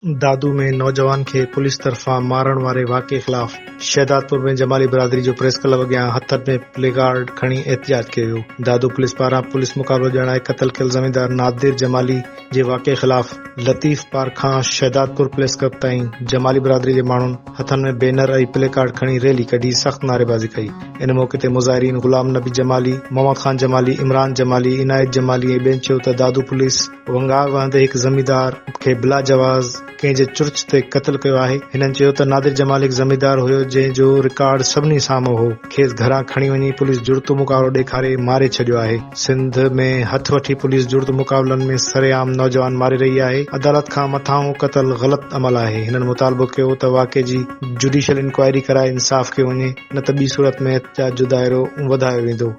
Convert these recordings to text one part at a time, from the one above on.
دادو ۾ نوجوان کي پوليس طرفان مارڻ واري واقعي خلاف شهدادپور ۾ جمالي برادري جو پريس ڪلب اڳيان هٿن ۾ پلي ڪارڊ کڻي احتجاج ڪيو ويو. دادو پوليس پاران پوليس مقابلو ڄاڻائي قتل ڪيل زميندار نادر جمالي جي واقعي خلاف لطيف پارڪ کان شهدادپور پريس ڪلب تائين جمالي برادري جي ماڻهن هٿن ۾ بينر ۽ پلي ڪارڊ کڻي ريلي ڪڍي سخت نعريبازي ڪئي. ان موقعي تي مظاهرين غلام نبي جمالي، محمد خان جمالي، عمران جمالي، عنايت جمالي ۽ ٻين چيو ته دادو پوليس ونگار وهندي هڪ زميندار کي بلاجواز ڪنهن جي چرچ تي قتل ڪيو آهي. هنن چيو ته نادر جمال هڪ زميندار هيو جنهن جو رڪارڊ سڀني سامهون هو، کيس گهران کڻي وڃي پوليس جڙتو مقابلو ڏيکاري ماري ڇڏيو آهي. سنڌ ۾ هٿ وٺي پوليس جڙتو مقابلن ۾ سرعام نوجوان ماري رهي آهي، عدالت کان مٿانهون قتل غلط عمل آهي. هنن مطالبو ڪيو ته واقعي جي جڊيشل انڪوائري ڪرائي انصاف ڪيو وڃي نه ته ٻي صورت ۾ احتجاج جو دائرو وڌايو ويندو.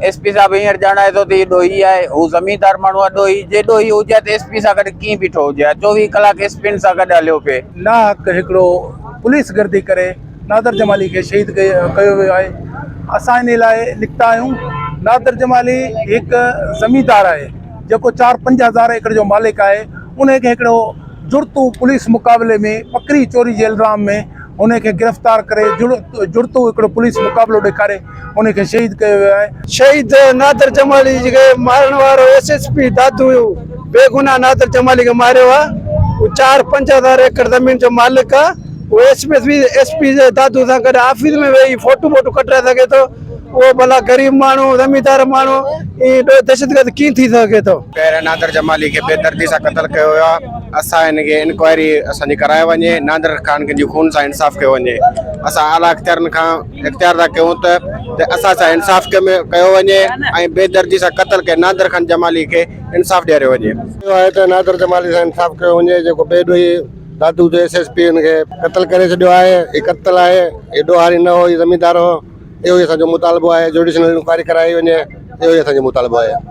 ايس پي صاحب هينئر ڄاڻائي ٿو ته هي ڏوهي آهي، هو زميندار ماڻهو آهي، ڏوهي جي ڏوهي هجي ها ته ايس پي سان گڏ ڪيئن بيٺو هجي ها، چوويهه ڪلاڪ ايس پين سان گڏ هليو پئي. ناحق هڪڙو پوليس گردي ڪري نادر جمالي کي شهيد ڪيو ويو آهي، اسان انهي لاء نڪتا آهيون، نادر جمالي هڪ زميندار آهي جيڪو چار 5000 ايڪڙ جو مالڪ آهي، انهي کي هڪڙو جڙتو پوليس مقابلي ۾ پڪڙي چوري جي الزام ۾ انهي کي گرفتار ڪري جڙتو هڪڙو پوليس مقابلو ڏيکاري ان کي شهيد ڪيو ويو آهي. شهيد نادر جمالي کي مارڻ وارو ايس ايس پي دادو بيگناهه نادر جمالي کي ماريو آهي هو چار 5000 ايڪڙ زمين جو مالڪ آهي هو S P S P Dadu سان گڏ آفيس ۾ ويهي فوٽو بوٽو ڪڍرائي سگهي ٿو اهو ڀلا غريب ماڻهو زميندار ماڻهو ائين دهشتگرد ڪيئن ٿي سگهي ٿو. پهريان نادر جمالي کي بيدردي سان قتل ڪيو ويو آهي اسان هن کي انڪوائري اسان جي ڪرائي وڃي نادر خان جي خون سان انصاف ڪيو وڃي اسان اعليٰ اختيارن کان اختيار ٿا ڪيون ته ته اسان سان انصاف ڪيو وڃي ۽ بي دردي سان قتل ڪيل نادر خان جمالي کي انصاف ڏياريو وڃي. اهو آهي ته نادر جمالي سان انصاف ڪيو وڃي جيڪو بي ڏوهي دادو جو ايس ايس پي ان کي قتل ڪري ڇڏيو آهي هي قتل آهي هي ڏوهاري نه هو هي زميندار هو اهو ئي اسان جو مطالبو آهي جوڊيشنل انڪوائري ڪرائي وڃي اهو ئي اسان جو مطالبو آهي.